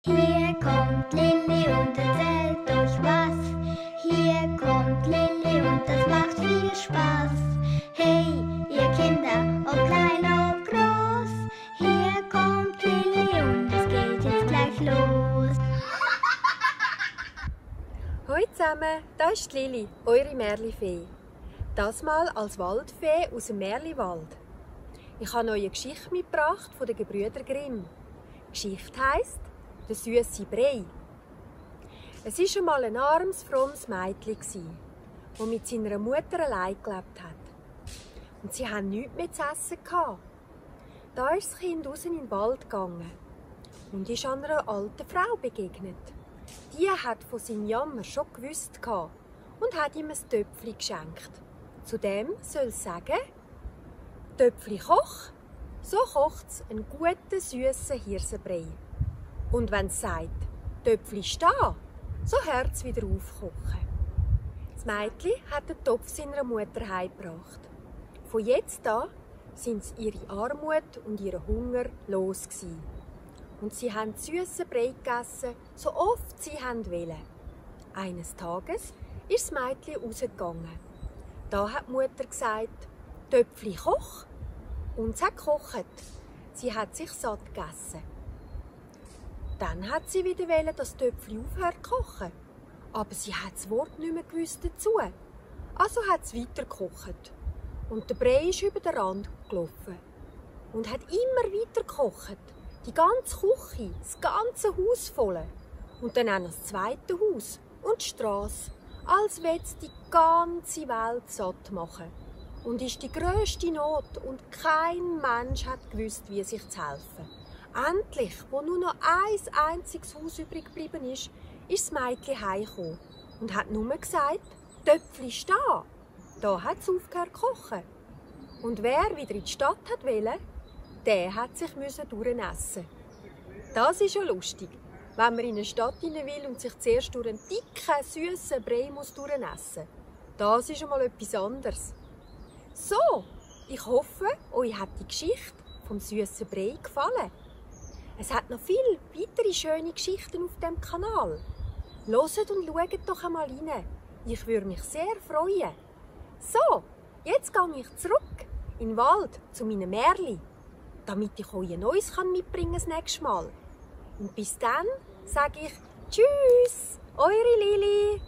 Hier kommt Lilli und erzählt euch was. Hier kommt Lilli und das macht viel Spaß. Hey, ihr Kinder, ob klein, ob groß. Hier kommt Lilli und es geht jetzt gleich los. Hallo zusammen, da ist Lilli, eure Märlifee. Das mal als Waldfee aus dem Märliwald. Ich habe euch eine Geschichte mitgebracht von den Gebrüder Grimm. Die Geschichte heisst «Der süsse Brei». Es war einmal ein armes, frommes Mädchen, das mit seiner Mutter allein gelebt hat. Und sie hatten nichts mehr zu essen. Da ist das Kind raus in den Wald gegangen und ist einer alten Frau begegnet. Die hat von seinem Jammer schon gewusst und hat ihm ein Töpfchen geschenkt. Zudem soll es sagen: «Töpfli koch, so kocht's einen guten, süssen Hirsenbrei. Und wenn es sagt, Töpfli steh, so hört's wieder aufkochen.» Das Mädchen hat den Topf seiner Mutter heimgebracht. Von jetzt an sind ihre Armut und ihren Hunger los gewesen. Und sie haben süssen Brei gegessen, so oft sie wollten. Eines Tages ist das Mädchen rausgegangen. Da hat die Mutter gesagt: «Töpfli koch.» Und sie hat gekocht. Sie hat sich satt gegessen. Dann hat sie wieder wollen, dass das Töpfli aufhört zu kochen. Aber sie hat das Wort nicht mehr gewusst dazu. Also hat sie weiter gekocht. Und der Brei ist über den Rand gelaufen. Und hat immer weiter gekocht. Die ganze Küche, das ganze Haus voll. Und dann auch noch das zweite Haus und die Strasse. Als würde es die ganze Welt satt machen. Und ist die grösste Not und kein Mensch hat gewusst, wie sich zu helfen. Endlich, wo nur noch ein einziges Haus übrig geblieben ist das Mädchen heimgekommen und hat nur gesagt: «Töpfli steh.» Da hat es aufgehört zu kochen. Und wer wieder in die Stadt wollte, der hat sich durchnassen. Das ist ja lustig, wenn man in eine Stadt hinein will und sich zuerst durch einen dicken, süssen Brei durchnassen muss. Das ist einmal etwas anderes. So, ich hoffe, euch hat die Geschichte vom süssen Brei gefallen. Es hat noch viele weitere schöne Geschichten auf dem Kanal. Hört und schaut doch einmal rein. Ich würde mich sehr freuen. So, jetzt gehe ich zurück in den Wald zu meinen Märli, damit ich euch ein neues mitbringen kann das nächste Mal. Und bis dann sage ich Tschüss, eure Lilli.